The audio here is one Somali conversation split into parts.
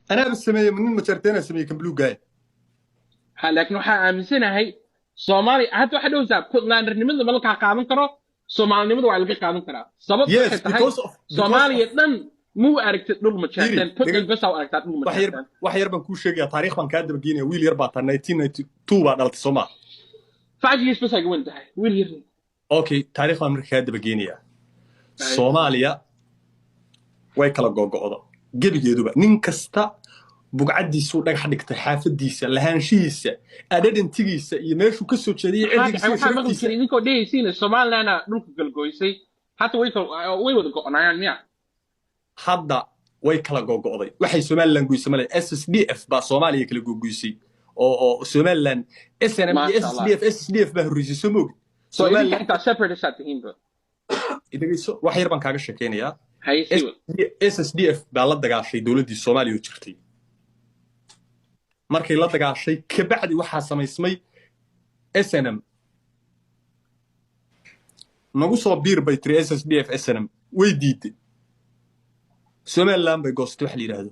Anaaba sameeyey, nin Majarteena sameeyey kan buluugaaya. Ha, laakiin waxaa aaminsanahay Soomaaliya hadda waxaa dhowsaa Puntlandernimada ma lakaa qaadan karo, Soomaalinimada waa laga qaadan karaa. Sababtu Yes, waxay tahay because Soomaaliya dhan muu aragtid dhul Majeerteen. Fiiri, Puntland dhega bas u aragtaa dhul wax yar Majeerteen. Wax yar baan kuu sheegayaa, taariikh baan kaa dabageynaya. Wiil yar baa taa, 1992 baa dhalatay, soo maa? 5 years bas ay weyn tahay, wiil yar. Okay, taariikh baan marka kaa dabageynayaa. Soomaaliya way kala gogo'da gebigeeduba. Nin kasta bugcaddiisuu dhagax dhigtay, xaafadiisa, lahaanshihiisa, identity-giisa iyo meeshuu ka soo jeedayay, Maxaa cirdigiisa dhacay? iyo Waxaa maqli sharaftiisa. jiray idinkoo dhehaysiina Somalilandna dhulka galgoysay. Hata way wada go'onayaan miya? Hadda way kala gogo'day. Waxay Somaliland goysay male. SSDF baa Soomaaliya kala gogoysay oo Somaliland SNM iyo Maasha Allah. SSDF, SSDF baa horreysay, soo moogi? So idinka Somaliland xitaa separatist aad tihiinba. Dhegeyso, wax yar baan kaaga sheekeynayaa. Haye, sii wad. SSDF baa la dagaashay dowladdii Soomaaliya oo jirtay. Markay la dagaashay kabacdi waxaa samaysmay SNM. Nagu soo biir bay tiri SSDF. SNM way diiday, Somaliland bay goostay wax la yidhaahdo.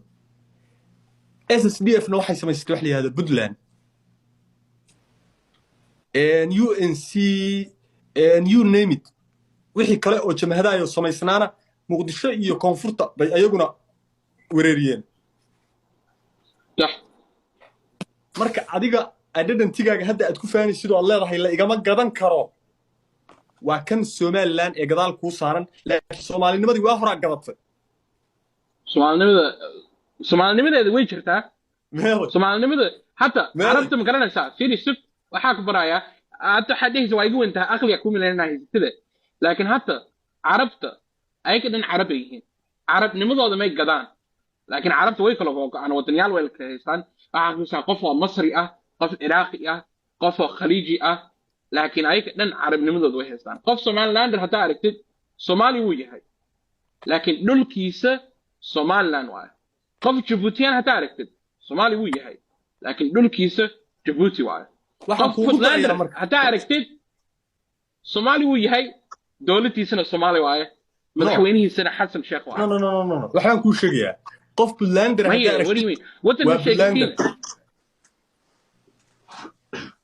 SSDF na waxay samaysatay wax la yidhahdo Puntland, UNC, you name it. Wixii kale oo jamhadahayo samaysnaana Muqdisho iyo koonfurta bay ayaguna wereeriyeen. Sax. Marka adiga identity-gaaga hadda aad ku faanaysid oo aad leedahay la igama gadan karo waa kan Somaliland ee gadaal kuu saaran, laakiin Soomaalinimadii waa horaa gadatay. Soomaalinimada, Soomaalinimadeeda way jirtaa. Meeday? Soomaalinimada hata Meeday? Carabta ma garanaysaa? Fiiri, sif waxaa ku barayaa. Hadda waxaad dhehaysa waa iga weyn tahay, aqliga ku milanaa haysatida, laakiin hata Carabta ayaga dhan Carab ay yihiin, Carabnimadooda may gadaan, laakiin Carabta way kala go'aan, wadanyaal way kala haystaan. Waxaa arkaysaa qof oo Masri ah, qof Ciraaqi ah, qof oo Khaliiji ah, laakiin ayaga dhan Carabnimadooda way haystaan. Qof Somalilander haddaa aragtid, Soomaali wuu yahay, laakiin dhulkiisa Somaliland waaye. Qof Jibuutiyan haddaa aragtid, Soomaali wuu yahay, laakiin dhulkiisa Jabuuti waaye. Waxaan Qof kuugu Puntlander darayaa marka haddaa aragtid, Soomaali wuu yahay, dowladdiisana Soomaali waaye, madaxweynihiisana Xasan Sheekh No. Waaye. No, no, no, no, no, waxbaan kuu sheegayaa. Qof Puntlander Maya, haddaa what do you aragtid mean? Waddan waa ma sheegtiin. Puntlander.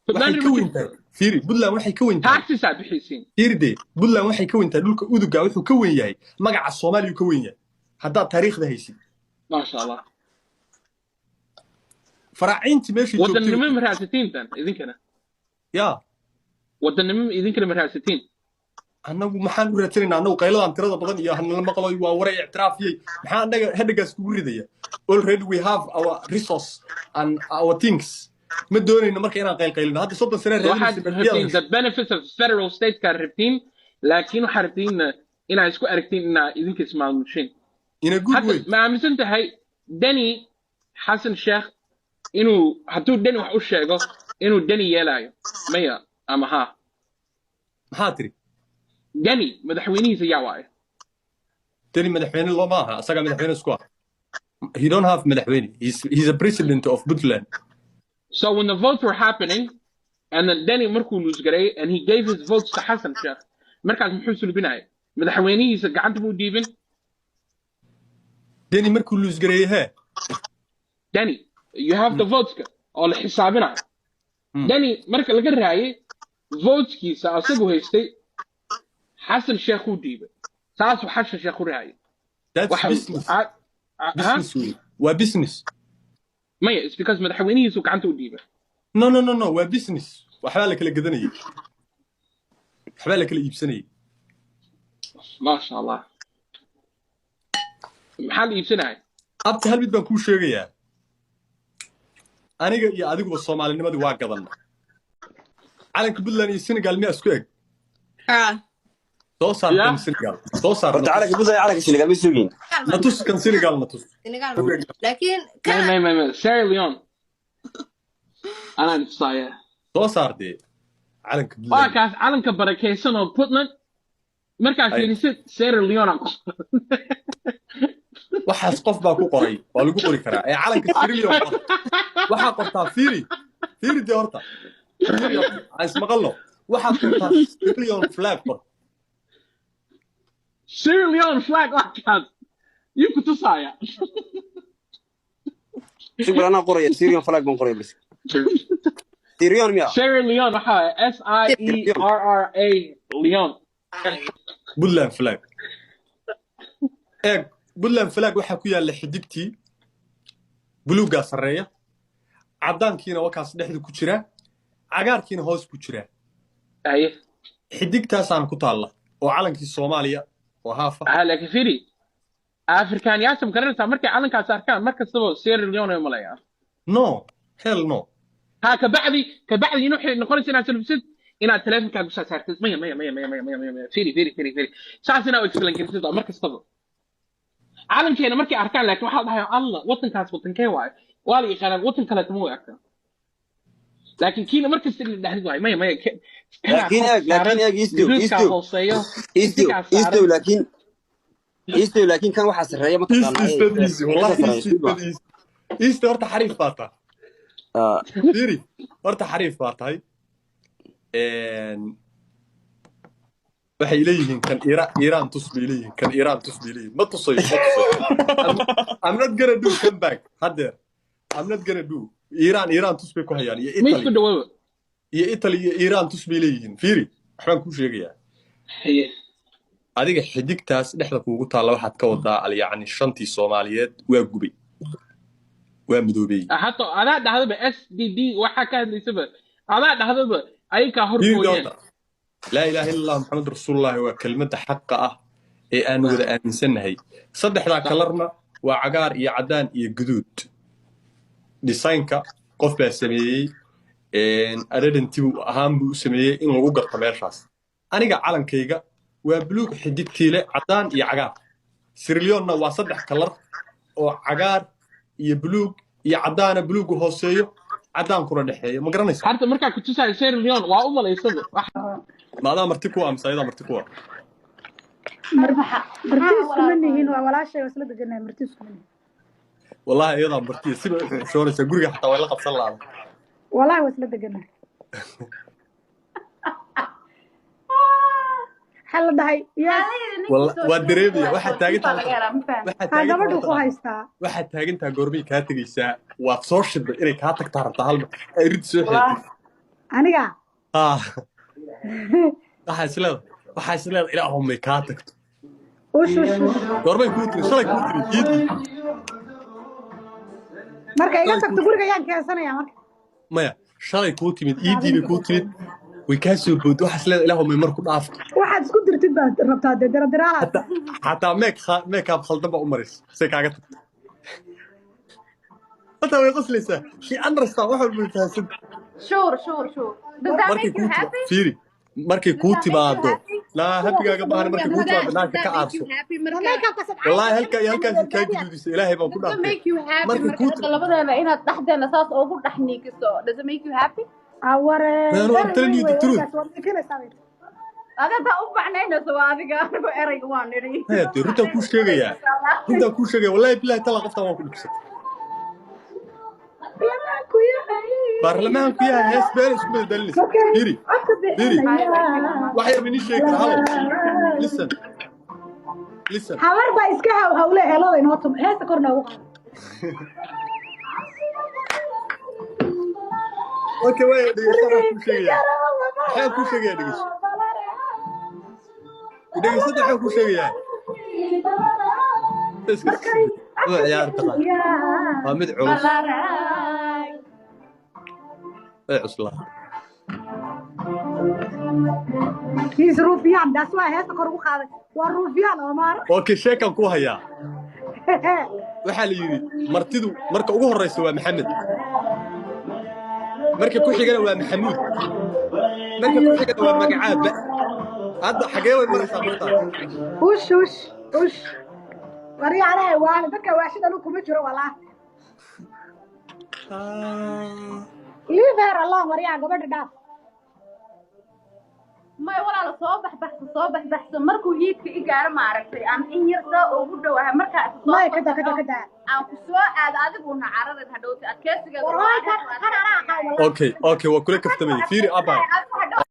Waxay Puntlander ka ma weyn jirto. tahay, fiiri, Puntland waxay ka weyn tahay Taxes aad bixisiin. Fiiri dee, Puntland waxay ka weyn tahay dhulka uduga. Wuxuu ka weyn yahay magaca Soomaaliya ka weyn yahay haddaad taariikhda haysid. Maasha Allah. Faraaciintii meeshay Wadannimo joogtay. Ma raadsatiin tan idinkana? Ya? Wadannimo idinkana ma raadsatiin? Annagu maxaan u raadsanaynaa? Annagu qayladan tirada badan iyo hanala maqlo waa waray ictiraafiyey, maxaa annaga hedhagaas kugu ridaya? Already we have our resource and our things. Ma doonayno marka inaan qaylqaylino. Hadda 30 sane Waxaad raadinaysa. rabtiin the benefits of federal state kaad rabtiin, laakiin waxaad rabtiin inaad isku aragtiin inaa idinka ismaamushin. In a good Hadda way. ma aaminsan tahay Deni, Xasan Sheekh inuu hadduu Deni wax u sheego inuu Deni yeelayo, maya ama ha? Maxaa tiri? Deni madaxweynihiisa yaa waaye? Deni madaxweyne looma aha, asagaa madaxweyne isku ah. He don't have madaxweyne. He's a president of Puntland. So when the votes were happening and then Deni markuu lose gareeyay and he gave his votes to Xasan Sheekh, markaas muxuu sulbinaya? Madaxweynihiisa gacanta buu dhiibin. Deni markuu lose gareeyey hee? Deni, you have the voteska oo la xisaabinayo. Deni marka laga raayay voteskiisa asagu haystay, Xasan Sheekh uu dhiibay, saasuu Xasan Sheekh u raayay. That's waxa business. Ha? Business wey, waa business. Maya, it's because madaxweynihiisu gacanta u dhiibay. No, no, no, no, waa business. Waxbaa la kala gadanayay, waxbaa la kala iibsanayay. Maasha Allah, maxaa la iibsanaya? Abti, hal mid baan kuu sheegayaa. Aniga iyo adiguba Soomaalinimadii waa gadanna. Calanka Puntland iyo Senegal miyaa isku eg? Ah. Soo saar. Yeah. Kan Senegal soo saar. Horta calanka Puntland, calanka Senegal ma sugin. Na tus kan Senegal, na tus. Senegal. Laakiin May kana may may may, Sierra Leone anaan tusaaya. Soo saar dee calanka Waa Puntland. kaas calanka barakaysan oo Puntland markaa Ay. fiirisid, Sierra Leone aan ku Waxaas qof baa ku qoray, waa lagu qori karaa ee calanka Sierra Leone qor. Waxaa qortaa, fiiri, fiiri dee, horta fiiri, aan ismaqalno. Waxaad qortaa Sierra Leone flag, qor. Sierra Leone flag, waa kaas, yuu ku tusaaya. Sug bal anaa qoraya Syrian flag baan qoraya bas. Syrian miya? Sierra Leone waxa waaye S I E R R A Leone. Puntland flag. Eeg, Puntland flag waxaa ku yaalla xidigtii buluuggaa sarreeya, caddaankiina wakaas dhexda ku jira, cagaarkiina hoos ku jira. Haye. Xidigtaasaana ku taalla oo calankii Soomaaliya oo haafa. Ha, laakiin fiiri, Afrikaanyaasha ma garanaysaa markay calankaas arkaan mar kastaba Sierra Leone ay malayaan. No, hell no. Ha, kabacdi inuu waxay noqonaysa inaad salbisid, inaad taleefonkaaga usoo saartid. Maya, maya, maya, maya, maya, maya, maya, maya, fiiri, fiiri, fiiri, fiiri, saas inaa u explain kartid waa mar kastaba calankeena markay arkaan. Laakiin waxaa dhahay, "Allah, wadankaas wadankee waaye?" Waa la yaqaanaa, wadan kaleeta ma way arkaan, laakiin kiina mar kasta in dhahdid waaye, maya, maya, kanaa Laakiin kor eeg, laakiin saaran, eeg, istow, guduudkaa istow. hooseeyo, Istow, xidigaa istow, saaran. Laakiin istow, laakiin kan waxaa sarreeya mataqaanaa East is easy, wallahi. sarreeya East is easy. East, horta xariif baa tahay. Fiiri, horta xariif baa tahay. Waxay leeyihiin kan Iran tus bay leeyihiin, kan Iran tus bay leeyihiin. Ma tusayo, ma tusayo. I'm not gonna do come back haddeer. I'm not gonna do Iran. Iran tus bay ku hayaan iyo Ma isku Italy dhawaba. Iyo Italy iyo Iran tus bay leeyihiin. Fiiri, waxbaan kuu sheegayaa. Haye. Adiga xidigtaas dhexda kuugu taalla waxaad ka wadaa al yacni shantii Soomaaliyeed waa gubay, waa midoobey. Hatta adaa dhahdaba SDD waxaa ka hadlaysaba, adaa dhahdaba ayakaa hor Fiiri. gooyeen. Doonta laa ilaaha illa Allah Maxamed rasuulullaahi waa kelmadda xaqa ah ee aan wada aaminsannahay. Saddexdaa kalarna waa cagaar iyo caddaan iyo guduud. Designka qof baa sameeyey, identity buu ahaan buu u sameeyey in lagu garto meeshaas. Aniga calankayga waa buluug xidigtiile, caddaan iyo cagaar. Sierra Leone-na waa saddex kalar oo cagaar iyo buluug iyo caddaana, buluugu hooseeyo, caddaankuna dhexeeyo. Ma garanaysaa? Horta markaa ku tusayo Sierra Leone waa u malaysaba. Ma adaa marti kuwa amse ayadaa marti kuwa? Marti iskuma nihin, waa walaashay, waa isla degannahay, marti iskuma nihin. Wallahi iyadaa martiya, siba u xishoonaysaa, guriga xataa way la qabsan laada. Wallahi waa isla degannahay. Waxaa la dhahay yes. Waa dareemaya waxaad taagantahay, waxaad Ha, taagantahay. Gabadhu ku haystaa. Waxaad taagantahay goormay kaa tegaysaa? Waad soo shidday inay kaa tagtaa rabtaa, halma ay rid soo xeetay. Aniga? Ah, waxaa is leedahay ilaahu may kaa tagto. Ush, ush, ush. Goormay kuu tiri? Shalay kuu tiri diidii. Marka iga tagto guriga yaan keensanaya marka? Maya, shalay kuu timid, iidii bay kuu timid, way kaa soo boodday. Waxaa is leedahay ilaahu may mar ku dhaafto. Waxaad isku dirtid baad rabtaa dee, diradiraalaad. Xataa make up khaldan baa u maraysa say kaaga tagto. Hataa way qoslaysaa, she understand, wax walba way fahansan. Sure. Does that Markay make you kuu happy? Fiiri, markay kuu timaado laa happygaaga maahan, markay kuu timaado naagta ka aarso. Wallaahi halkaa iyo halkaas kaa guduudisa, Ilaahay baan ku Does it dhaartay. make you happy? Markay Marka kuu hadda labadeena inaad dhexdeena saas ugu dhex niikiso, does it make you happy? Aware. Man, I'm telling you the truth. Adiga taa u macnaynayso waa adiga, anigu erayga waan nidhi. Haya, dee runtaan kuu sheegayaa, runtaan kuu sheegaya. Wallahi bilahi tala, qoftaan waan ku dhibsatay. Baarlamaanku yahay hees been isku madadalinaysa. Fiiri, fiiri, wax yar ma inii sheegi karaa? Halo, listen, listen. Habar baa iska haw hawle helada inoo tum, heesta kor noogu qaado. Okay, way dhegeyso, waxaan kuu sheegayaa, waxaan kuu sheegayaa, dhegeyso, dhegeysada, waxaan kuu sheegayaa. Iska waa ciyaar taqaan, waa mid culus, way cuslaa. He's ruufyaan, that's why heesta kor ugu qaaday. Waa ruufyaan, Omar. Okay, sheekan kuu hayaa. Waxaa la yidhi martidu marka ugu horreysa waa Maxamed, marka ku xigana waa Maxamuud, marka ku xigana waa magacaaba. Hadda xagee way maraysaa martaa? Ush, ush, ush, wari anahay waale, dadka waashid anigu kuma jiro walaa. Leave her alone, waryaa, gabadha dhaaf. May walaala, soo baxbaxso, soo baxbaxso. Markuu hiidka i gaaro, ma aragtay, aan in yar saa ugu dhowahay markaa isa soo May kada kada fasaxo, kada. Aan ku soo aado, adiguna cararin hadhowta adkeysigeeda. Wallahi kan kan anaa aqaan wallahi. Okay, waa kula kaftamaya. Fiiri abay. Adigu hadhow.